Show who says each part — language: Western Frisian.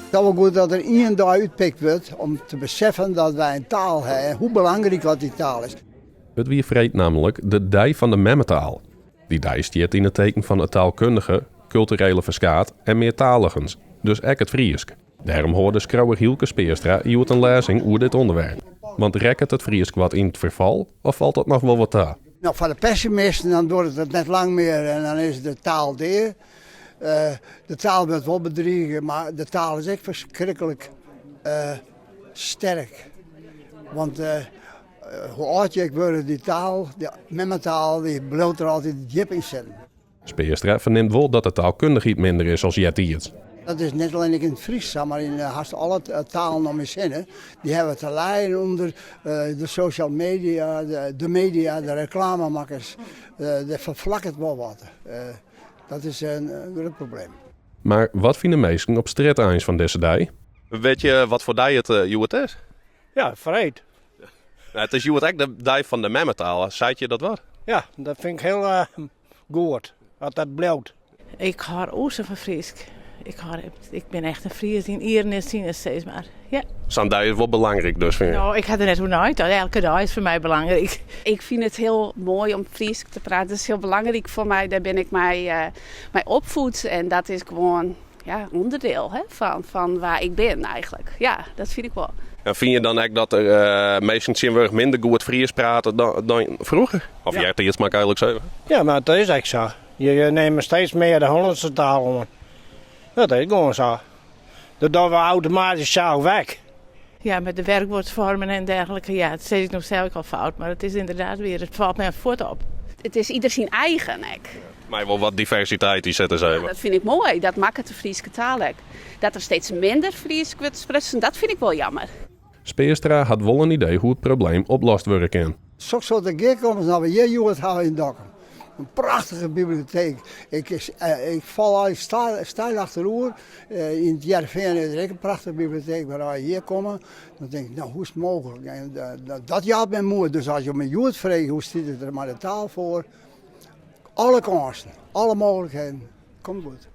Speaker 1: It is wol goed dat der ien dei útpikt wurdt om te beseffen dat wy in taal ha en hoe belangryk oft dy taal is.
Speaker 2: It wie freed nammentlik de Dei fan de Memmetaal. Dy dei stiet yn it teken fan it taalkundige, kulturele ferskaat en meartaligens, dus ek it Frysk. Dêrom hâlde skriuwer Hylke Speerstra hjoed in lêzing oer dit ûnderwerp. Want rekket it Frysk wat yn it ferfal of falt dat noch wol wat ta?
Speaker 1: No, foar de pessimisten dan duorret it net lang mear en dan is de taal dea. De taal wurdt wol bedrige, mar de taal is ek ferskriklik sterk. Want hoe âld je ek wurde, dy taal, dy memmetaal, dy bliuwt der altyd djip yn sitten.
Speaker 2: Speerstra fernimt wol dat de taalkundichheid minder is as eartiids.
Speaker 1: Dat is net allinnich yn it Frysk sa, mar yn hast alle talen om ús hinne. Dy hawwe te lijen ûnder de social media, de media, de reklamemakkers. Dêr ferflakket wol wat. Dat is in grut probleem.
Speaker 2: Mar wat fine minsken op strjitte eins fan dizze dei? Wit je wat foar dei it hjoed is?
Speaker 3: Ja, freed.
Speaker 2: It is hjoed ek de dei fan de memmetaal. Seit je dat wat?
Speaker 3: Ja, dat fyn ik hiel goed, dat dat bliuwt.
Speaker 4: Ik hâld o sa fan Frysk. Ik, hâld, ik bin echt in Fries yn ieren en sinen, sis mar. Ja.
Speaker 2: Sa'n dei is wol belangryk dus, fyn je?
Speaker 4: No, ik ha der net oer neitocht. Elke dei is foar my belangryk.
Speaker 5: Ik fyn it hiel moai om Frysk te praten. Dat is hiel belangryk foar my. Dêr bin ik mei, uh, mei opfoed en dat is gewoan ja, ûnderdiel hè, fan, fan wa ik bin eigentlik. Ja, dat fyn ik wol.
Speaker 2: En fyn je dan ek dat der uh, minsken tsjintwurdich minder goed Fries prate dan, dan froeger? Of ja. eartiids, moat ik eigentlik sizze?
Speaker 3: Ja, mar dat is ek sa. Je nimme steeds mear de Hollânske taal oan. Dat is gewoan sa. Dat dogge we automatysk sels weg.
Speaker 4: Ja, met de werkwoordvormen en dergelijke. Ja, dat sis ik no sels al fout, mar it is ynderdaad wier. It falt my fuort op.
Speaker 5: It is ieder syn eigen ek.
Speaker 2: Mei wol wat diversiteit yn sitte,
Speaker 5: Ja, dat fyn ik moai. Dat makket de Fryske taal ek. Dat der steeds minder Frysk wurdt sprutsen, dat fyn ik wol jammer.
Speaker 2: Speerstra hat wol in idee hoe't it probleem oplost wurde kin.
Speaker 1: Soksoarte gearkomsten hawwe we hjir hjoed hawwe yn Dokkum. In prachtige biblioteek. Ik, ik fal eigentlik steil achteroer. Yn it Hearrenfean is der ek in prachtige biblioteek, mar as je hjir komme, dan tink ik, no hoe is it mooglik? En dat jout my moed. Dus as jo my hjoed freegje hoe stiet it der mei de taal foar, alle kânsen, alle mooglikheden, komt goed.